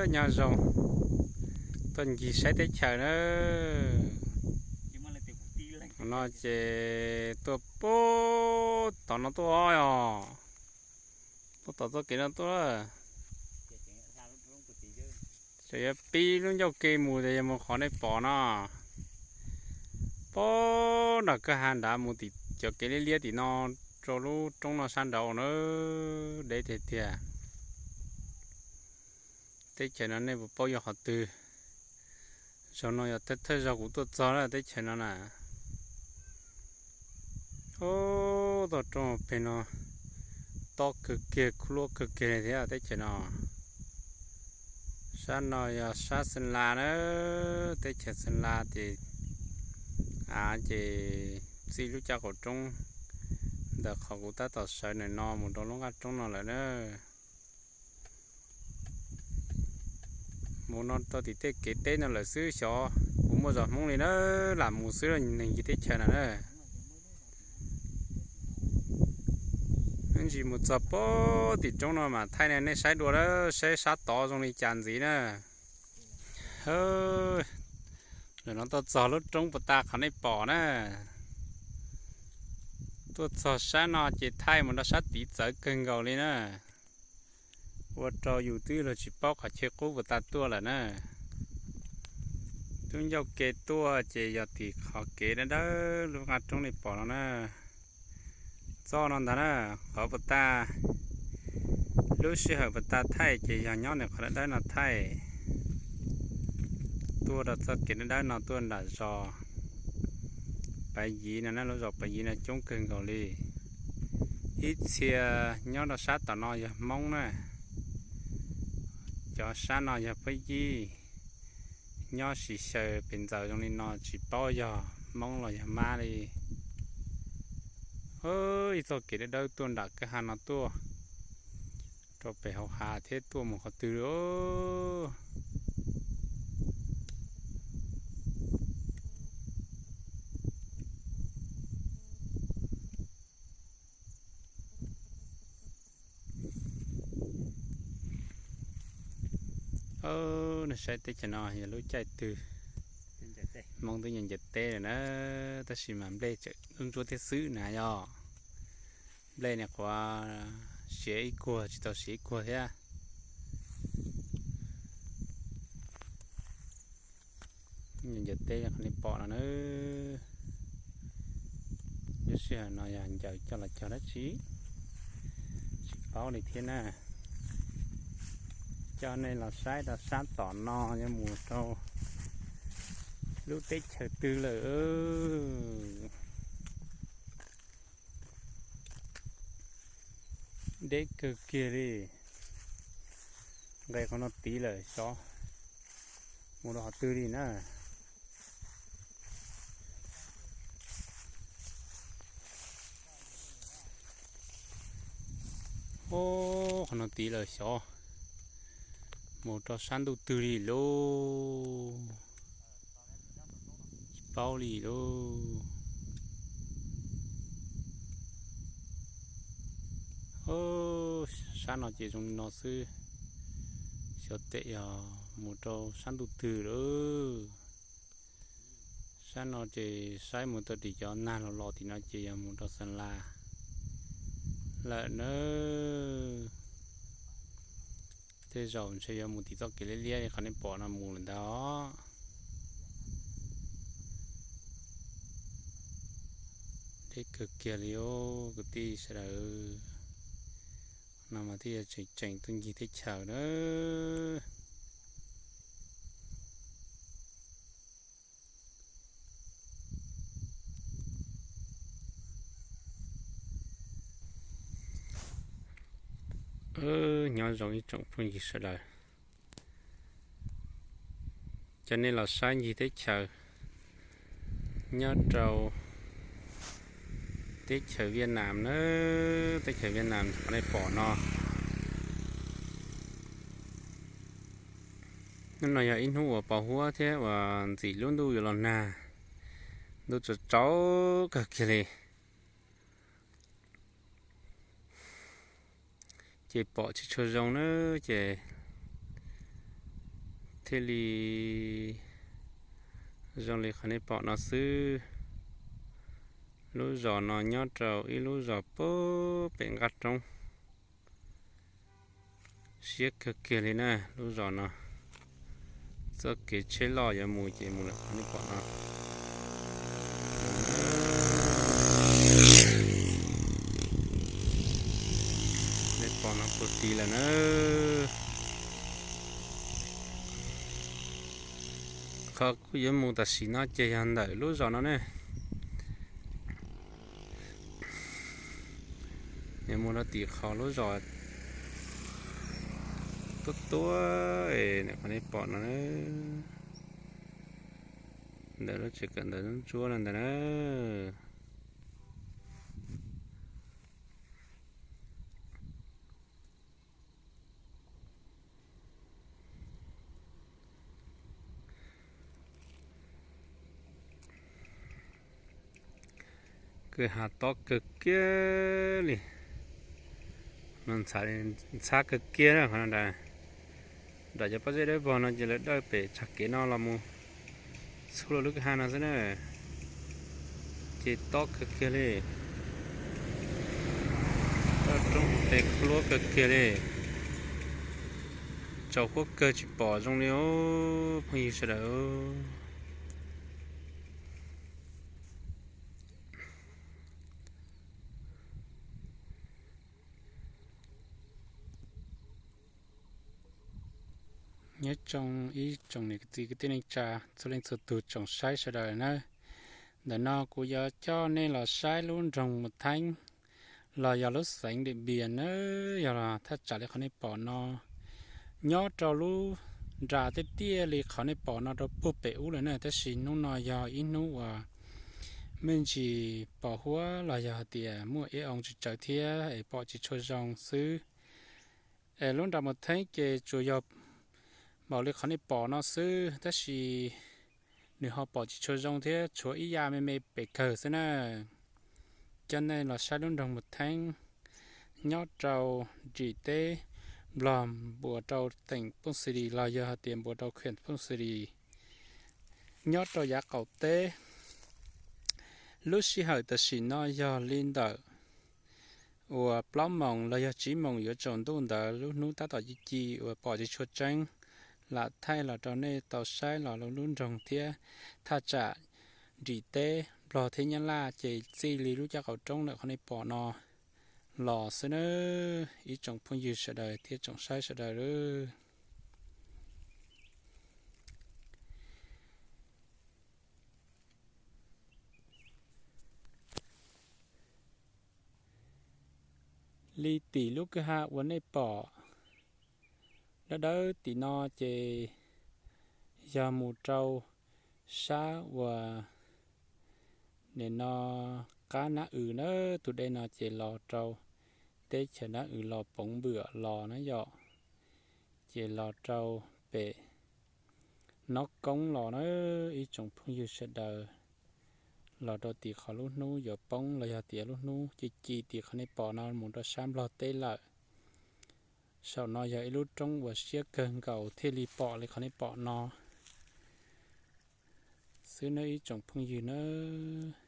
Nyob zoo, tuaj ncig saib teb chaws na. No ces tuaj puag tom no tuaj os. Puag tom txoj kev no tuaj. Ces yuav pib lub ncauj ke mus ces yog mus qhov nej pom no. Puag nram kwj ha nrad mus tim cov kev liab liab tim no rau lub roob no sab nraud na, deb tiag tiag. Teb chaws no nej puas paub yog qhov twg? Zaum no yog thawj zaug kuv tuaj txog lawm teb chaws no na. Ub, toj roob pem no tob kawg kiag, khuv luab kawg kiag li thiab teb chaws no. Sab no yog sab Xeev Las na, teb chaws Xeev Las ces, a, ces txij lub caj qaum roob ntawm qhov kuv tab tom sawv ntawm no mus rau lub nqaj roob no lawm na. Mus no rau tim tej kev teb no lawm xwb, xyov puas muaj zos Hmoob li na, lam mus xwb los neeg ncig teb chaws na na. Ntsis mus txog puag tim roob no mas thaij nej saib dua, saib sab tod zoo li cas ntxiv na. Zaum no tuaj txog lub roob puag ta qhov nej pom na. Tuaj txog sab no ces thaij mus rau sab tid txawv kawg nkaus li na. Ua rau yus twb luag tsis paub qhov chaw qub puas tas tuaj lawm na. Lub ncauj ke tuaj ces yog tim qhov kev dawb dawb lub nqaj roob nej pom no na. Txoj no ntag na, qhov puas tas, lub sij hawm puas tas thaij ces yog nyob nws qhov dawb dawb no thaij. Tuaj rau txoj kev dawb dawb no tuaj nram zos Pav Yiv no na, lub zos Pav Yiv no coob kawg nkaus li. Ib txhia nyob rau sab tom no yog Hmoob na, cov sab no yog Pab Yib, nyob sis xyaw pes ntxaws zoo li no tsis paub yog Hmoob los yog Mab li. Ib txoj kev dawb dawb tuaj nram kwj ha no tuaj rau pem hauv hav thiab tuaj mus qhov twg li. Nws saib teb chaws no yog lub caij twg Hmoob twb ncaws teb lawm na, tab sis mas nplej tseem ntsuab ntsuab thiab xwb na yog. Nplej niam qhuav siav ib kuag tsis tau siav ib kuag thiab. Ncaws teb qhov nej pom no na. Lub sij hawm no yog ncaws coj los cog dab tsi tsis paub li thiab na. Coj nej los saib rau sab tom no yuav mus rau lub teb chaws twg lawm. Deb kawg kiag li. Nqes qhov no tid lawm xyov mus rau qhov twg li na. Ub, qhov no tid lawm xyov mus rau sab ntuj twg li lauj. Tsis paub li lauj. Sab no ces zoo li no xwb. Xyov tes yog mus rau sab ntuj twg lawm. Sab no ces saib mus tau tim cov nag los los tim no ces yog mus rau Xeev Las lawm na. Tej zaum ntshe yuav mus tim txoj kev liab liab li qhov nej pom no mus lawm ntag. Deb kawg kiag li os kwv tij sawv daws. No mas thiaj yog tseem tseem tuaj ncig teb chaws na. Nyob zoo ib tsoom phooj ywg sawv daws. Cov nej los saib ncig teb chaws nyob rau teb chaws Viaj Nam na, teb chaws Viaj Nam qhov nej pom no. Hnub no yog ib hnub uas pos huab thiab uas ntxim lub ntuj yuav los nag, ntuj tsaus tsaus kawg kiag li. Ces pom tsis tshua zoo na, ces thiaj li zoo li qhov nej pom no xwb. Lub zos no nyob rau ib lub zos pem nqaj roob, siab kawg kiag li na lub zos no. Txoj kev tsheb loj yuav mus ces mus lawm qhov nej pom no. Nej pom no puag tid lawm na. Qhov kuv yuav mus tam sim no ces yog ntawm lub zos no ne. Yuav mus rau tim qhov lub zos tuab tuab, qhov nej pom no, ntawm lub tsev kawm ntawv ntsuab no ntag na. Kwj ha tob kawg kiag li, ntxhab kawg kiag na qhov no. Nram cov pob zeb dawb vog no ces lawv dawj pem tsag kev no los mus txhub lub kwj ha no xwb na. Ces tob kawg kiag li, roob tes qhuab kawg kiag li, tsaus huab kawg tsis pom zoo li os phooj ywg sawv daws. Nyob zoo ib tsoom niam txiv kwv tij neej tsa txhua leej txhua tus tsoom saib sawv daws na. Ntawm no kuv yuav coj nej los saib lub nroog Mus Theeb los yog lub xeev Diam Npias na, yog los thaj tsam li qhov nej pom no. Nyob rau lub nram tiaj tiaj li qhov nej pom no rau puag pem ub lawm na, tab sis hnub no yog ib hnub uas me ntsis pos huab los yog hais tias muaj ib oo tsis tsawv thiab es pom tsis tshua zoo xwb. Es lub nram Mus Theeb ces tsuas yog npaum li qhov nej pom no xwb, tab sis nws ho pom tsis tshua zoo thiab, tshuav ib yam me me pem kawg xwb na. Coj nej los saib lub nroog Mus Theeb, nyob rau nrim teb Nplog, npuas rau teem Pooj Xi Lis los yog hais tias npuas rau khwm Pooj Xi Lis, nyob rau yav qaum teb. Lub sij hawm tam sim no yog li ntawm uas plaub moos los yog tsib moos yuav tsaus ntuj ntawd, lub hnub tab tom ci ci uas pom tsis tshua tseeb, lam thaij los rau nej tau saib los lub nroog thiab thaj tsam nrim teb Nplog thiab Nyab Laj ces txij li lub caj qaum roob ntawm qhov nej pom no los xwb nawb, ib tsoom phooj ywg sawv daws thiab tsoom saib sawv daws. Li tim lub kwj ha uas nej pom dawb dawb tim no ces yog mus rau sab uas nim no qab Nab Wm na, tus dej no ces los rau teb chaws Nab Wm los Poov Npwm los na yom, ces los rau pem Nob Koob los na, ib tsoom phooj ywg sawv daws, los rau tim qhov lub hnub yuav poob los yog tias lub hnub ci ci tim qhov nej pom no mus rau sab Nplog teb lawm. Saum no yog ib lub roob uas siab kawg nkaus thiaj li pom li qhov nej pom no xwb nawb ib tsoom phooj ywg nawb.